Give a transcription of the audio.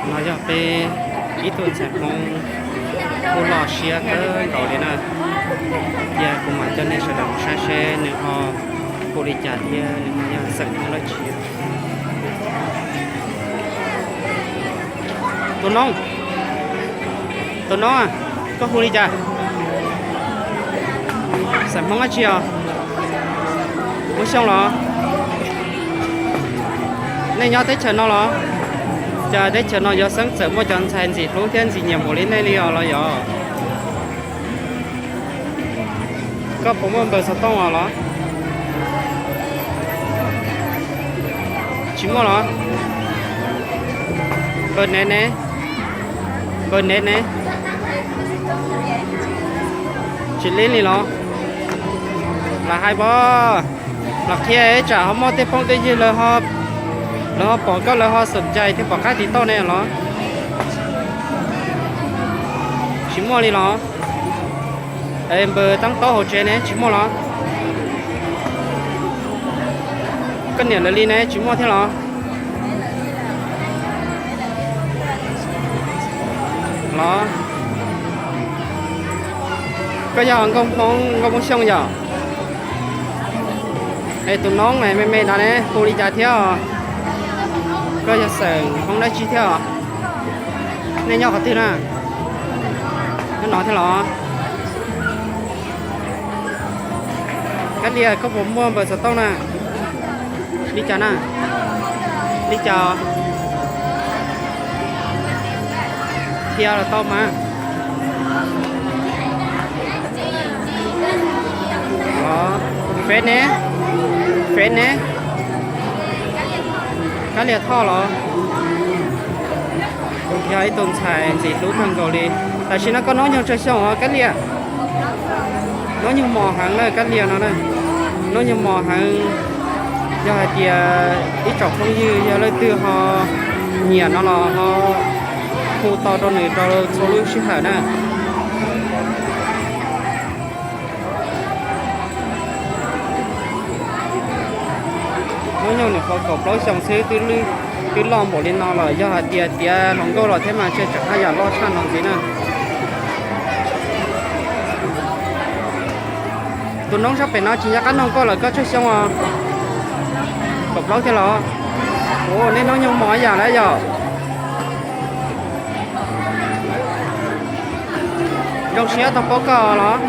No yog peb ib tug ntxhais Hmoob kuj loj siab kawg nkaus li na. Cia kuv mam coj nej sawv daws mus saib seb nws ho hu li cas thiab nws ho yog xeem Hmoob dab tsi. Tus noob, tus noob, koj hu li cas? Xeem Hmoob dab tsi os? Hmoob Xyooj los? Nej nyob teb chaws no los? Cas teb chaws no yuav xeeb txawm muaj cov ntxhais ntxim hlub thiab ntxim nyiam npaum li nej li os los yog? Koj puas muaj npawb xov tooj os los? Tsis muaj los? Npawb nev ne? Npawb nev ne? Tsis li li los? Lam hais pab, los qhia tsam ho muaj tej phooj tej ywg lawv ho pom koj lawv ho xom cai thiab pom qab tiv tauj ne los? Tsis muaj li los? Npawb tab tob hauv tsev ne tsis muaj los? Koj niam lawv li ne tsis muaj thiab los? Los, koj yog nkauj Hmoob, nkauj Hmoob Xyooj yom? Es tus noob me me ntawd ne hu li cas thiab? Koj yog xeem Hmoob dab tsi thiab? Nej nyob qhov twg na? Nyob no thiab los? Kab Lias, koj puas muaj npawb xov tooj na? Li cas na? Li cas? Qhia los tau mas. Feb ne? Feb ne? Kab Lias Thoj los? Yog ib tug ntxhais ntxim hlub kawg nkaus li. Tam sim no koj hnub nyoog tsawg xyoo os Kab Lias? Hnub nyoog mos heev na Kab Lias no na. Hnub nyoog mos heev. Yog hais tias ib tsoom phooj ywg yog leej twg ho nyiam no los ho hu tau rau nws rau txhua lub sij hawm na. Hnub nyoog nws qhov kaum plaub xyoo xwb twb loj npaum li no los yog hais tias tiav hluas nkauj los thiab mas ntshe tseem haj yam loj tshaj no ntxiv na. Tus noob sab pem no tsis nco qab noog koj lawm, koj tsawg xyoo os? Kaum plaub thiab los? Ua nej hnub nyoog mos ib yam lawm yom. Zoo siab tau paub koj los?